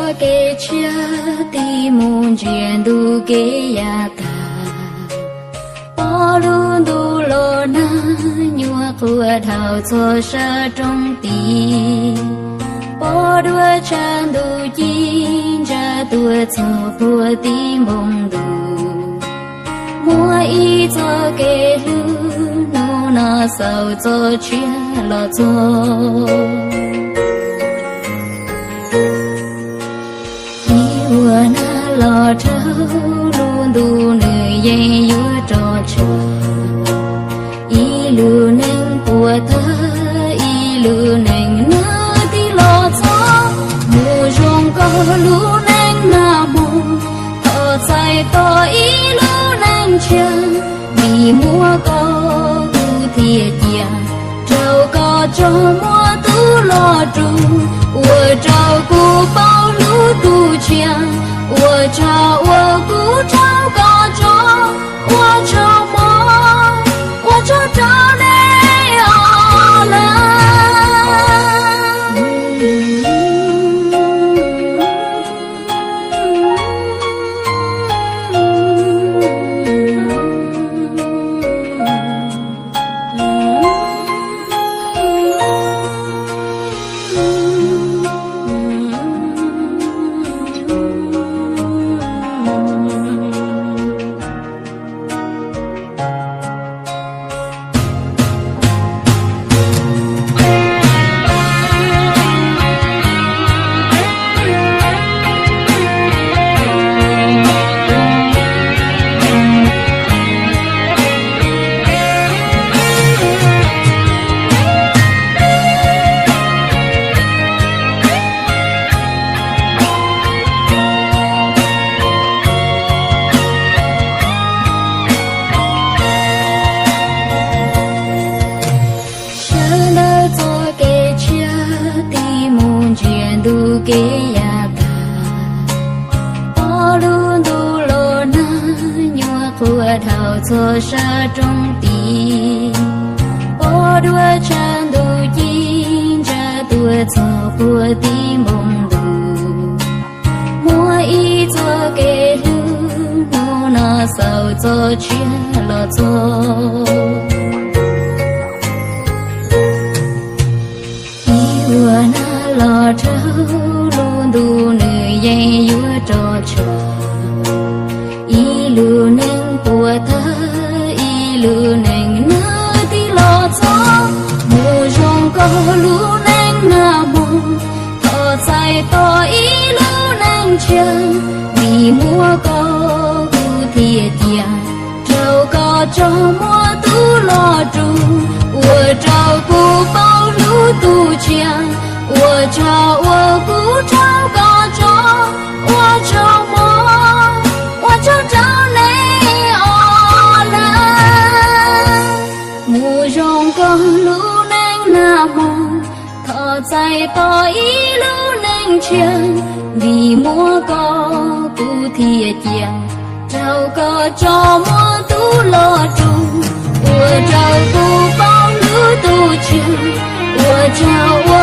Txoj kev tshiab tig mus ntsia ntu kev yav tag, pom lub ntuj los nag, nyuam qhuav dhau txog sab roob tid, pom dua tshav ntuj ci ntsa tuaj txog puag tim npoo ntuj. Muaj ib txoj kev hlub hnub no xaus txoj tshiab los txog. Ib vuag nag los dhau, lub ntuj nws yeej yuav rov tshav. Ib lub neej puas tag, ib lub neej nag tig los txog. Mus zoo koj lub neej nag hmo, thov txais tos ib lub neej tshiab. Vim muaj koj kuv thiaj cia, rau koj tso muaj tub los rus. Ua rau kuv paub hlub tus tshiab, ua tsaug uas kuv rau koj tso, ua tsaug mog, ua tsaug rau nej os lawm. Sawv ntawm txoj kev tshiab tig mus ntsia ntu kev yav tag, pom lub ntuj los nag, nyuam qhuav dhau txog sab roob tid, pom dua tshav ntuj ci ntsa tuaj txog puag tim npoo ntuj. Muaj ib txoj kev hlub hnub no xaus txoj tshiab los txog. Ib vuag nag los dhau, lub ntuj nws yeej yuav rov tshav. Ib lub neej puas tag, ib lub neej nag tig los txog. Mus zoo koj lub neej nag hmo, thov txais tos ib lub neej tshiab. Vim muaj koj kuv thiaj cia, rau koj tso muaj tub los rus. Ua rau kuv paub hlub tus tshiab, ua tsaug uas kuv rau koj tso, ua tsaug mog, ua tsaug rau nej os lawm. Mus zoo koj lub neej nag hmo, thov txais tos ib lub neej tshiab. Vim muaj koj kuv thiaj cia, rau koj tso muaj tub los rus. Ua rau kuv paub hlub tus tshiab, ua tsaug